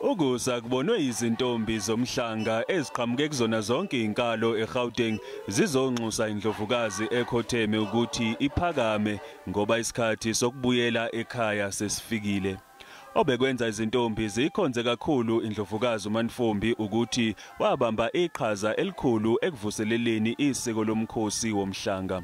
Ukusa kubonwe izintombi zomhlanga eziqhamuke kuzona zonke izinkalo eGauteng zizonxusa indlovukazi ekhotheme ukuthi iphakame ngoba isikhathi sokubuyela ekhaya sesifikile. Obekwenza izintombi zikhonze kakhulu indlovukazi uMantfombi ukuthi wabamba iqhaza elikhulu ekuvuseleleni isiko lomkhosi womhlanga.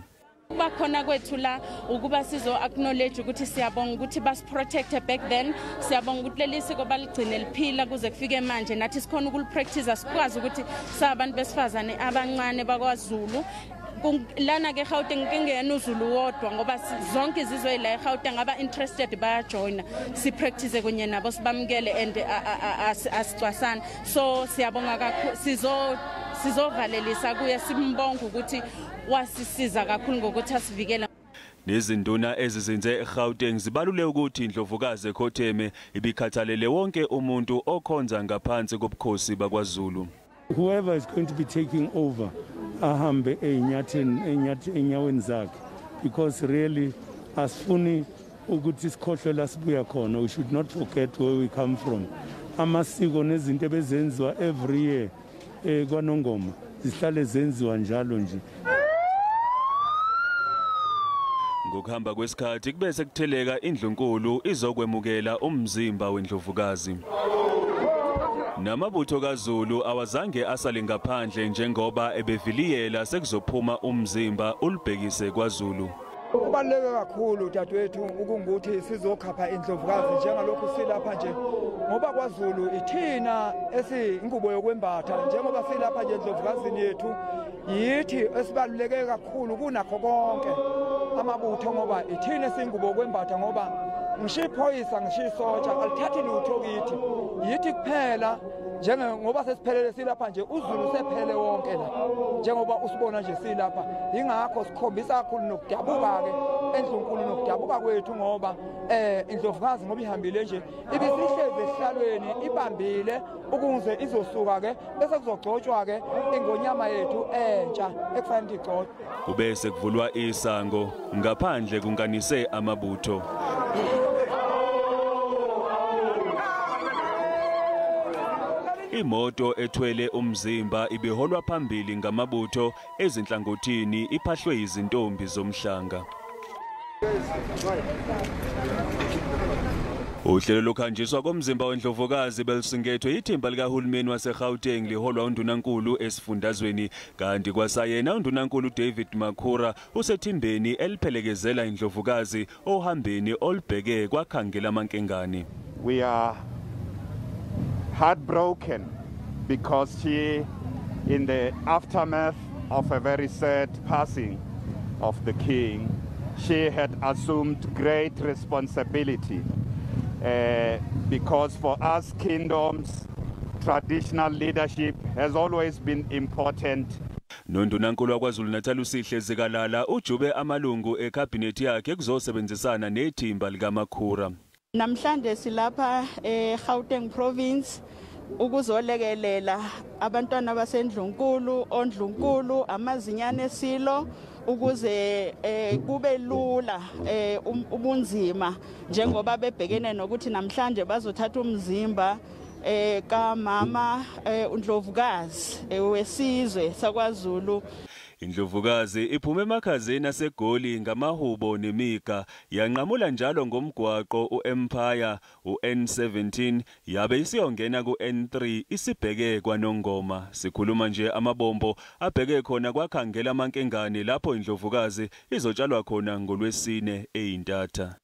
Kuba khona kwethu la ukuba sizo acknowledge ukuthi siyabonga ukuthi basi protect back then, siyabonga ukuthi leli siko baligcine liphila kuze kufike manje, nathi sikhona ukulipractice, sikwazi ukuthi sabantu besifazane abancane bakwaZulu lana ke Gauteng kungena uZulu wodwa ngoba zonke izizwe la eGauteng aba interested bayajoina, si practice kunye nabo sibamukele and asicwasana. So siyabonga kakhulu, sizovalelisa kuye simbonga ukuthi wasisiza kakhulu ngokuthi asivikele. Nezinduna ezizinze eGauteng zibalule ukuthi indlovukazi ekhotheme ibikhathalele wonke umuntu okhonza ngaphansi kobukhosi bakwaZulu. Whoever is going to be taking over ahambe enyaweni zakhe, because really asifuni ukuthi sikhohlwe la sibuya khona. We should not forget where we come from. Amasiko nezinto ebezenziwa every year kwaNongoma zihlale zenziwa njalo nje. Ngokuhamba kwesikhathi kube sekutheleka indlunkulu izokwemukela umzimba wendlovukazi. Namabutho kaZulu awazange asale ngaphandle njengoba ebeviliyela sekuzophuma umzimba ulibhekise kwaZulu. Kubaluleke kakhulu dadewethu ukungukuthi sizokhapha indlovukazi njengalokhu silapha nje, ngoba kwaZulu ithina esiyingubo yokwembatha, njengoba silapha nje endlovukazini yethu yithi esibaluleke kakhulu kunakho konke amabutho, ngoba ithina esiyingubo yokwembatha, ngoba ngisho iphoyisa ngisho isotsha alithathi lutho kithi, yithi kuphela. Njengoba sesiphelele silapha nje, uZulu sephele wonke la njengoba usibona nje silapha. Ingakho sikhombisa kakhulu nokudabuka-ke endlunkulu nokudabuka kwethu, ngoba indlovukazi ngoba ihambile nje ibisihlezi esihlalweni ibambile ukuze izosuka-ke bese kuzogcotshwa-ke ingonyama yethu entsha ekufanele igcotshwe. Kube sekuvulwa isango ngaphandle kunkanise amabutho. Imoto ethwele umzimba ibiholwa phambili ngamabutho ezinhlangothini iphahlwe izintombi zomhlanga. Uhlelo lokhanjiswa komzimba wendlovukazi belusingethwe ithimba likahulumeni waseGauteng liholwa undunankulu esifundazweni, kanti kwasayena undunankulu David Makhura usethimbeni eliphelekezela indlovukazi ohambeni olubheke kwakhangela amankengane. We are heartbroken because she, in the aftermath of a very sad passing of the king, she had assumed great responsibility because for us kingdoms, traditional leadership has always been important. Nondunankulu wakwaZulu Natal uSihle Zikalala ujube amalungu ekhabhinethi yakhe kuzosebenzisana nethimba likaMakhura. Namhlanje silapha eGauteng province ukuzolekelela abantwana basendlunkulu, ondlunkulu, amazinyane esilo ukuze kube lula ubunzima njengoba bebhekene nokuthi namhlanje bazothatha umzimba kamama undlovukazi wesizwe sakwaZulu. Indlovukazi iphume emakhazeni aseGoli ngamahubo nemiga yanqamula njalo ngomgwaqo uEmpire uN17 yabe isiyongena kuN3 isibheke kwaNongoma. Sikhuluma nje amabombo abheke khona kwakhangela amankengane lapho indlovukazi izotshalwa khona ngolwesine eyintatha.